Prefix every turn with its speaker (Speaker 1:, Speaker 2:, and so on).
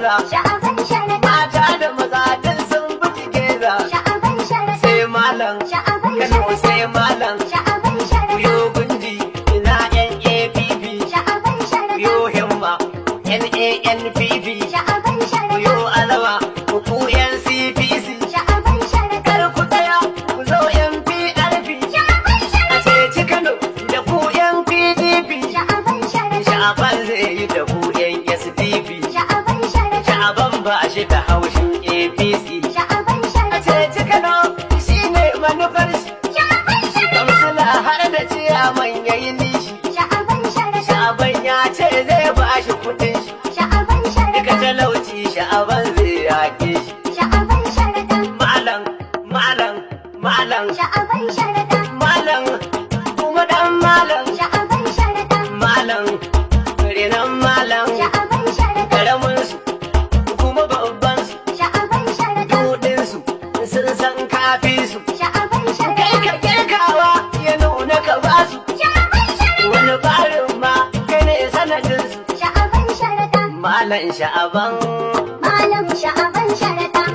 Speaker 1: canza.
Speaker 2: Sha'aban Sharaɗa.
Speaker 1: Mata da maza duk sun bi together.
Speaker 2: Sha'aban Sharaɗa.
Speaker 1: Sai malam.
Speaker 2: Sha'aban
Speaker 1: Kano
Speaker 2: Sharaɗa.
Speaker 1: sai malam.
Speaker 2: Sha'aban Sharaɗa.
Speaker 1: Yo gunji ina NAPP.
Speaker 2: Sha'aban Sharaɗa.
Speaker 1: Yo himma NANPP.
Speaker 2: Sha'aban Sharaɗa.
Speaker 1: Yo alama ku NCPC.
Speaker 2: Sha'aban Sharaɗa.
Speaker 1: Kar ku tsaya, ku zo NPRP.
Speaker 2: Sha'aban
Speaker 1: A
Speaker 2: Sharaɗa.
Speaker 1: ceci Kano da ku NPDP.
Speaker 2: Sha'aban Sharaɗa.
Speaker 1: Sha'aban zai yi da ku SDP.
Speaker 2: Sha'aban Sharaɗa.
Speaker 1: Sha'aban ba shi da haushin APC.
Speaker 2: Sha'aban
Speaker 1: A
Speaker 2: Sharaɗa.
Speaker 1: ceci Kano shine manufar shi.
Speaker 2: Sha'aban Sharaɗa.
Speaker 1: Kansila har da ciyaman yayi nishi.
Speaker 2: Sha'aban Sharaɗa.
Speaker 1: Sha'aban ya ce zai ba shi kudin shi.
Speaker 2: Sha'aban
Speaker 1: Duka
Speaker 2: Sharaɗa.
Speaker 1: talauci Sha'aban zai yaƙe shi.
Speaker 2: Sha'aban Sharaɗa.
Speaker 1: Malam, malam, malam,
Speaker 2: Sha'aban Sharaɗa.
Speaker 1: malam, kuma dan malam,
Speaker 2: Sha'aban Sharaɗa.
Speaker 1: malam, renan malam,
Speaker 2: Sha'aban Sharaɗa.
Speaker 1: karamin su, kuma babban su,
Speaker 2: Sha'aban Sharaɗa.
Speaker 1: dudin su, sun san kafi su.
Speaker 2: Sha'aban
Speaker 1: Kai
Speaker 2: Sharaɗa.
Speaker 1: ka girkawa ya nuna ka basu,
Speaker 2: Sha'aban Sharaɗa.
Speaker 1: Wani barin ma kai ne sanadin su.
Speaker 2: Sha'aban Sharaɗa.
Speaker 1: Malam Sha'aban,
Speaker 2: Malam Sha'aban Sharaɗa.